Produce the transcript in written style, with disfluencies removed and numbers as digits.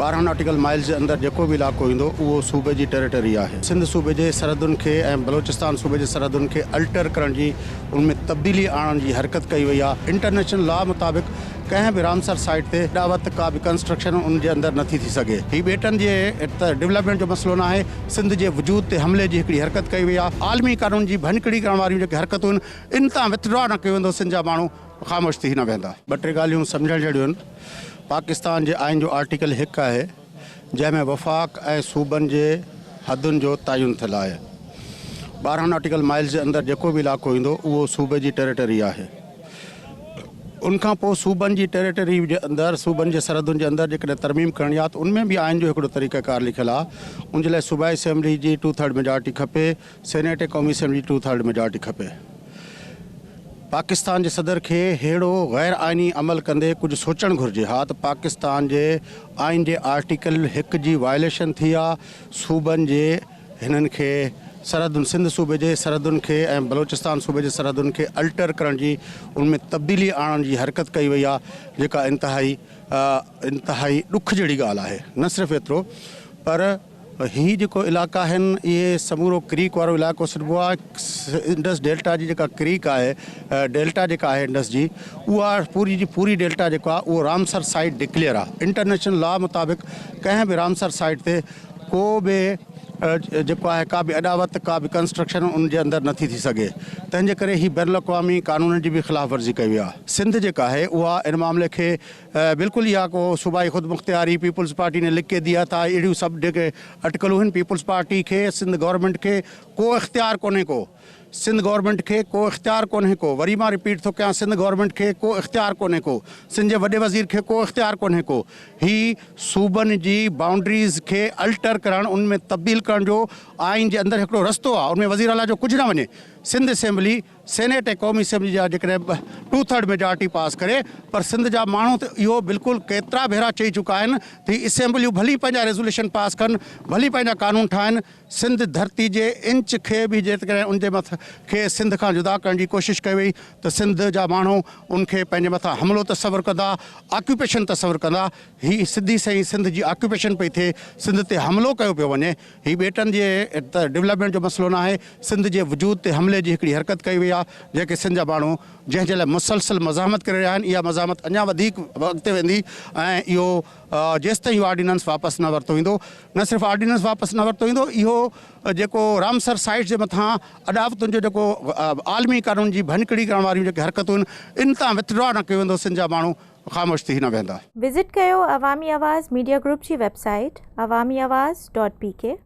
12 nautical miles جي اندر جيڪو به علائقو ايندو اهو صوبي جي ٽيريٽري آهي. سنڌ صوبي جي سرحدن کي ۽ بلوچستان صوبي جي سرحدن کي الٽر ڪرڻ جي ان ۾ تبديلي آڻڻ جي حرڪت ڪئي وئي آهي. انٽرنيشنل لا مطابق ڪنهن به رامسر سائيٽ تي اڏاوت ڪا به ڪنسٽرڪشن ان جي اندر نٿي ٿي سگهي. هي ٻيٽن جي ڊولپمينٽ جو مسئلو ناهي، سنڌ جي وجود تي حملي جي هڪڙي حرڪت ڪئي وئي آهي. عالمي قانون جي ڀڃڪڙي ڪرڻ واريون جيڪي حرڪتون آهن ان تان وٿڊرا نه ڪيو ويندو سنڌ جا ماڻهو خاموش ٿي نه ويهندا. ٻه ٽي ڳالهيون سمجهڻ جهڙيون آهن. پاڪستان جي آئين جو آرٽيڪل هڪ آهي، جنهن ۾ وفاق ۽ صوبن جي حدن جو تعين ٿيل آهي. 12 ناٽيڪل مائلز جي اندر جيڪو به علائقو ايندو، اهو صوبي جي ٽيريٽري آهي. ان کان پوء صوبن جي ٽيريٽري جي اندر، صوبن جي سرحدن جي اندر جيڪڏهن ترميم ڪرڻي آهي ته ان ۾ به آئين جو هڪڙو طريقه ڪار لکيل آهي. ان جي لاء صوبائي اسيمبلي جي ٽو ٿرڊ ميجارٽي کپي، سينيٽ ۽ قومي اسيمبلي جي ٽو ٿرڊ ميجارٽي کپي. پاڪستان جي صدر کي ههڙو غير آئيني عمل ڪندي ڪجهه سوچڻ گهرجي ها ته پاڪستان جي آئين جي آرٽيڪل هڪ جي وائليشن ٿي آ، صوبن جي هنن کي سرحدن سنڌ صوبي جي سرحدن کي ۽ بلوچستان صوبي جي سرحدن کي الٽر ڪرڻ جي ان ۾ تبديلي آڻڻ جي حرڪت ڪئي وئي آ جيڪا انتهائي انتهائي ڏک جهڙي ڳالهه آهي نه صرف ايترو پر هي جيڪو علائقا آهن اهي سمورو ڪريڪ وارو علائقو سڏبو آهي انڊس ڊيلٽا جي جيڪا ڪريڪ آهي ڊيلٽا جيڪا آهي انڊس جي اها پوري جي پوري ڊيلٽا جيڪو آهي اهو رامسر سائيٽ ڊڪليئر آهي انٽرنيشنل لا مطابق ڪنهن به رامسر سائيٽ تي ڪو به جيڪو آهي ڪا به اڏاوت ڪا به ڪنسٽرڪشن ان جي اندر نٿي ٿي سگهي تنهن جي ڪري هي بين الاقوامي قانونن جي به خلاف ورزي ڪئي وئي آهي سنڌ جيڪا آهي اها ان معاملي کي بلڪل اها ڪو صوبائي خودمختياري پيپلز پارٽي ني لک ڪي ديا ٿا اهڙيون سڀ جيڪي اٽڪلون هن پيپلز پارٽي کي سنڌ گورنمينٽ کي ڪو اختيار ڪونهي ڪو سنڌ گورنمينٽ کي ڪو اختيار ڪونهي ڪو وري مان رپيٽ ٿو ڪيان سنڌ گورنمينٽ کي ڪو اختيار ڪونهي ڪو سنڌ جي وڏي وزير کي ڪو اختيار ڪونهي ڪو هي صوبن جي بائونڊريز کي الٽر ڪرڻ ان ۾ تبديل ڪرڻ جو آئين جي اندر هڪڙو رستو آهي ان ۾ وزير اعليٰ جو ڪجهه نه وڃي سنڌ اسيمبلي سينيٽ ۽ قومي اسيمبلي جا جيڪڏهن ٽو ٿرڊ ميجارٽي پاس ڪري پر سنڌ جا ماڻهو ته اهو بلڪل ڪيترا ڀيرا چئي چڪا آهن ته هي اسيمبليون ڀلي پنهنجا ريزوليشن پاس ڪن ڀلي پنهنجا قانون ٺاهن سنڌ ڌرتي جي انچ کي به جيڪڏهن ان جي مٿ کي سنڌ کان جدا ڪرڻ جي ڪوشش ڪئي وئي ته سنڌ جا ماڻهو ان کي پنهنجي مٿان حملو تصور ڪندا آڪيوپيشن تصور ڪندا هي سڌي سئين سنڌ جي آڪيوپيشن پئي ٿئي سنڌ تي حملو ڪيو پيو وڃي هي ٻيٽن جي ڊولپمينٽ جو مسئلو ناهي، سنڌ جي وجود تي حملي جي هڪڙي حرڪت ڪئي وئي آهي، جنهن کي سنڌ جا ماڻهو جنهن جي لاء مسلسل مزاحمت ڪري رهيا آهن، اها مزاحمت اڃا وڌيڪ اڳتي ويندي ۽ اهو جيستائين اهو آرڊيننس واپس نه ورتو ويندو، نه صرف آرڊيننس واپس نه ورتو ويندو، اهو جيڪو رامسر سائيٽس جي مٿان اڏاوتن جو جيڪو عالمي قانون جي ڀڃڪڙي ڪرڻ واريون جيڪي حرڪتون آهن، ان تان وٿڊرا نه ڪيو ويندو، سنڌ جا ماڻهو خاموش ٿي نه ويهندا. وزٽ ڪيو عوامي آواز ميڊيا گروپ جي website Awami Awaz dot P K.